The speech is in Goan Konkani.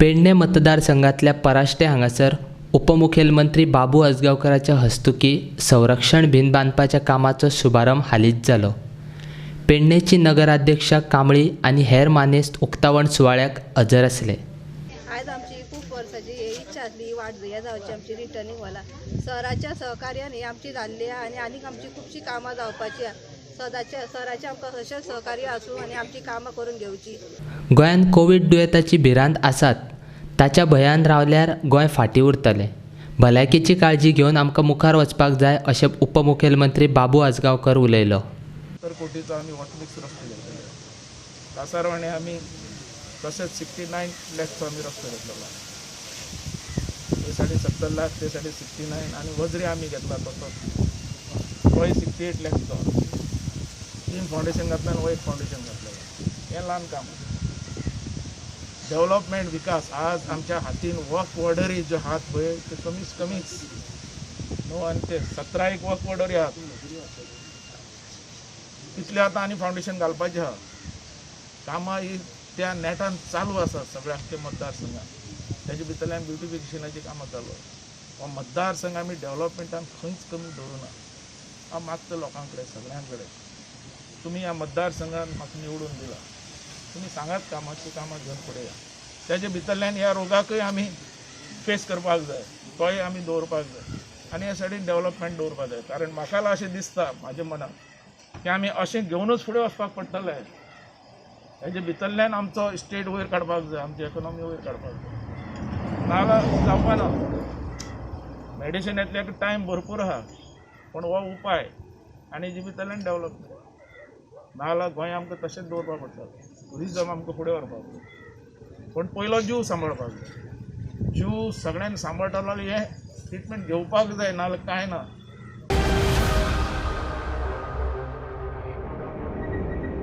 पेडणे मतदारसंघातल्या पराश्टे हांगासर उपमुखेलमंत्री बाबू आजगांवकराच्या हस्तुकीं संरक्षण भिंत बांदपाच्या कामाचो शुभारंभ हालींच जालो. पेडणेची नगराध्यक्षा कांबळी आनी हेर मानेस्त उक्तावण सुवाळ्याक हजर आसले. आयज आमची खूब वर्साची इच्छा आसली, वाट हें जावची आमची रिटर्निंग वॉला. सराच्या सहकार्यान ही आमची जाल्ली आहा आनी आनीक आमची खुबशीं कामां जावपाची आहा. सदांचे सराचें आमकां तशेंच सहकार्य आसूं आनी आमची कामां करून घेवची. गोंयांत कोवीड दुयेंताची भिरांत आसात, ताच्या भंयान रावल्यार गोंय फाटीं उरतलें. भलायकेची काळजी घेवन आमकां मुखार वचपाक जाय, अशें उपमुखेलमंत्री बाबू आजगांवकर उलयलो. 70 कोटीचो आमी हॉटमिक्स रस्तो घेतलेलो. कासारवाणे आमी तशेंच 69 लॅक्सचो आमी रस्तो घेतलेलो. ते सायडीन 70 लाख, ते सायडीन 69. आनी वजरी आमी घेतला तसोच, तोय 68 लॅक्सचो. तीन फावंडेशन घातला आनी हो एक फावंडेशन घातलेलो. हें ल्हान काम. डेव्हलपमेंट, विकास आज आमच्या हातीन वर्क ऑर्डरी ज्यो आहात पळय, ते कमीच कमीच न्हू. आनी ते 17 एक वर्क ऑर्डरी आहात, तितले आतां आनी फावंडेशन घालपाचें आहा. कामां ही त्या नेटान चालू आसा सगळ्या आमच्या मतदारसंघात. तेजे भितरल्यान ब्युटिफिकेशनाची कामां चालू आसा. हो मतदारसंघ आमी डेव्हलपमेंटान खंयच कमी दवरूना. हांव मागता लोकां कडेन, सगळ्यां कडेन, तुमी ह्या मतदारसंघान म्हाका निवडून दिला, तुमी सांगात, कामाची कामां घेवन फुडें या. तेजे भितरल्यान ह्या रोगाकय आमी फेस करपाक जाय, तोय आमी दवरपाक जाय आनी ह्या सायडीन डेव्हलपमेंट दवरपाक जाय. कारण म्हाका अशें दिसता म्हाज्या मनाक की आमी अशें घेवनूच फुडें वचपाक पडटलें. हेजे भितरल्यान आमचो स्टेट वयर काडपाक जाय, आमची इकॉनॉमी वयर काडपाक जाय. नाजाल्यार जावपाना. मेडिसिन येतल्याक टायम भरपूर आहा, पूण हो उपाय आनी हेजे भितरल्यान डेव्हलपमेंट. नाजाल्यार गोंय आमकां तशेंच दवरपाक पडटलें. टुरिजम आमकां फुडें व्हरपाक जाय, पूण पयलो जीव सांबाळपाक जाय. जीव सगळ्यांनी सांबाळटलो जाल्यार हें ट्रिटमेंट घेवपाक जाय, नाजाल्यार कांय ना.